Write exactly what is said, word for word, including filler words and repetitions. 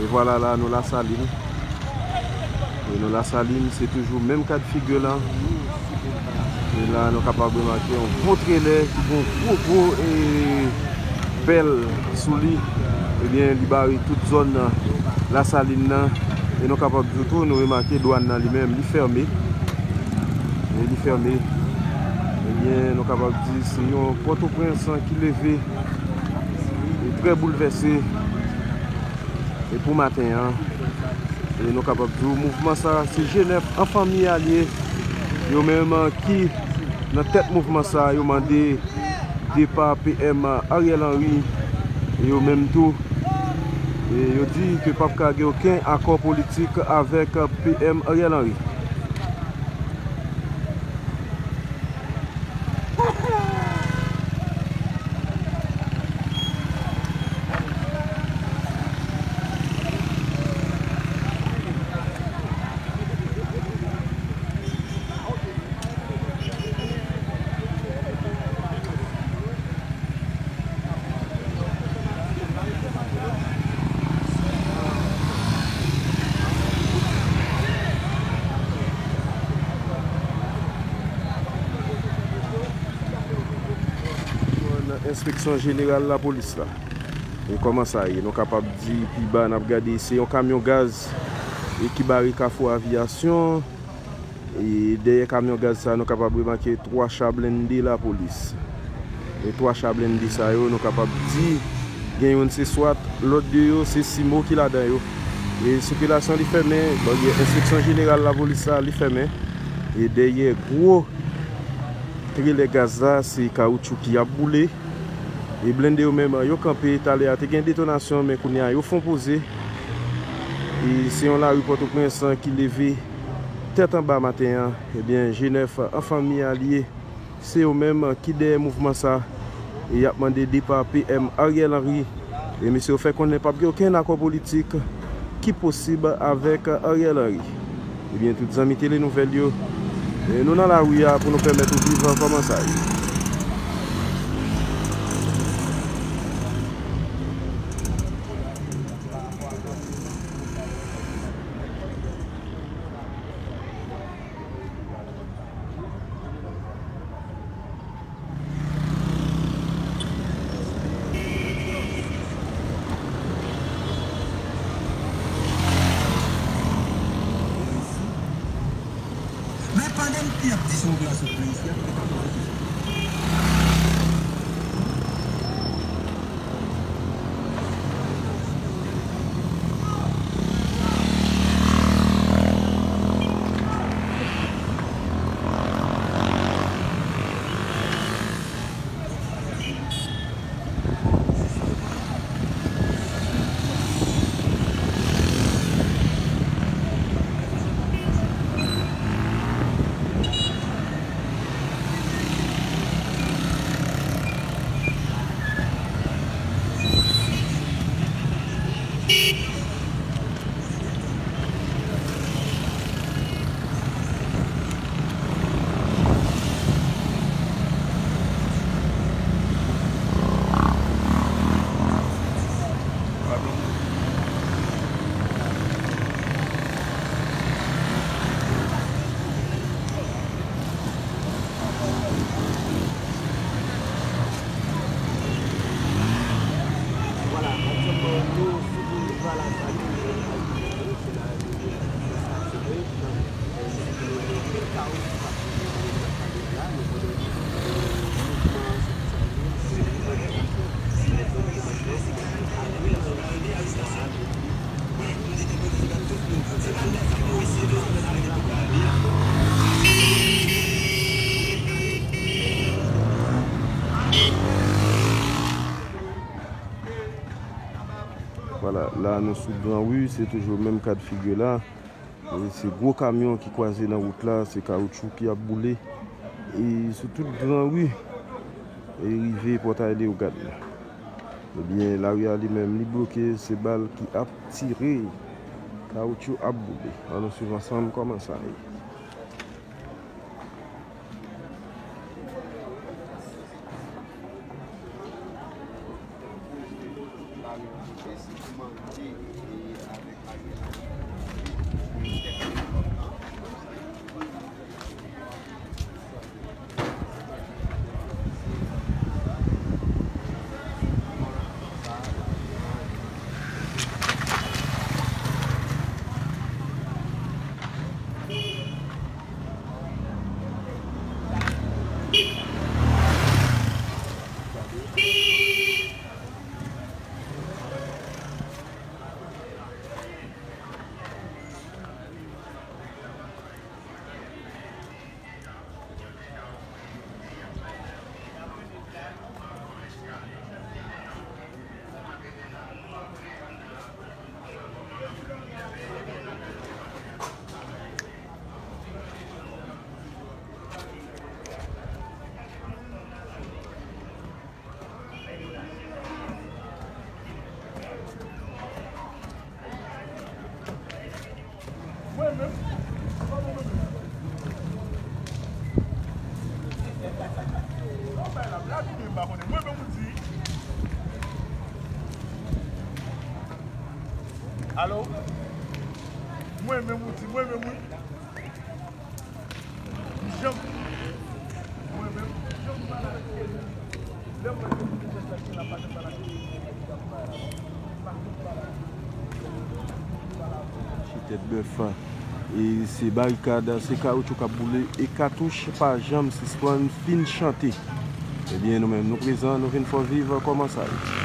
Vwala la, nou Lasalin. E nou Lasalin, se toujou menm kad figi la. E la, nou kapab remake yon gwo trelè ki gen yon gwo, gwo, e, pèl sou li. Ebyen, li bare tout zòn Lasalin nan. E nou kapab di tou, nou remake dwàn nan li menm, li fèmen. E li fèmen. Ebyen, nou kapab di se yon Pòtoprens ki leve e trè boulvèse. E pou maten an, e nou kapab di w, mouvman sa, se G nèf an fanmi alye, yo menm ki nan tèt mouvman sa, yo mande depa P M Ariel Henry, e yo menm tou, e yo di ke p ap ka gen okenn akò politik avèk P M Ariel Henry. Nan enspeksyon jeneral lapolis la. E kòman sa ye? Nou kapab di pi ba, n ap gade, se yon kamyon gaz e ki bare Kafou Aviyasyon. E dèyè kamyon gaz sa, nou kapab remake twa cha blende lapolis. E twa cha blende sa yo, nou kapab di, gen youn se swat, lòt de yo se simo ki ladan yo. E sikilasyon li fèmen, bon, enspeksyon jeneral lapolis la, li fèmen. E dèyè gwo trelè gaz la, se kawoutchou ki ap boule. E blende yo menm, yo kanpe, talè a te gen detonasyon, men kounye a yo fon poze. E se yon lari Pòtoprens ki leve tèt anba maten an. Ebyen, G nèf an fanmi alye, se yo menm ki dèyè mouvman sa. E y ap mande depa P M Ariel Henry. E mesye yo fè konnen p ap gen okenn akò politik ki posib avèk Ariel Henry. Ebyen, tout zanmi Tele Nouvèl yo, e nou nan lari a pou nou pèmèt ou viv kòman sa ye. Men pandan m ap di se yon operasyon polis, y ap fè ka poze kesyon. Vwala, aktyèlman, nou sou boulva Lasalin, se la nou ye, se la nou ye. Vwala, la nou sou Gran Ri, se toujou menm kad figi la. E se gwo kamyon ki kwaze nan wout la, se kawoutchou ki ap boule. E sou tout Gran Ri, e rive Pòtay Leyogàn la. Ebyen, lari a li menm, li bloke, se bal ki ap tire, kawoutchou ap boule. Ann nou swiv ansanm kòman sa ye. Alo? Mwen menm ou di, mwen menm wi. Janm, mwen menm, janm pa lage. Lè mwen te vin fè sa ki la pa janm pa lage. Mache tèt bèf, e se barikad, se kawoutchou k ap boule, e katouch pa janm sispann fin chante. Ebyen, nou menm, nou prezan, nou vin fè w viv kòman sa ye.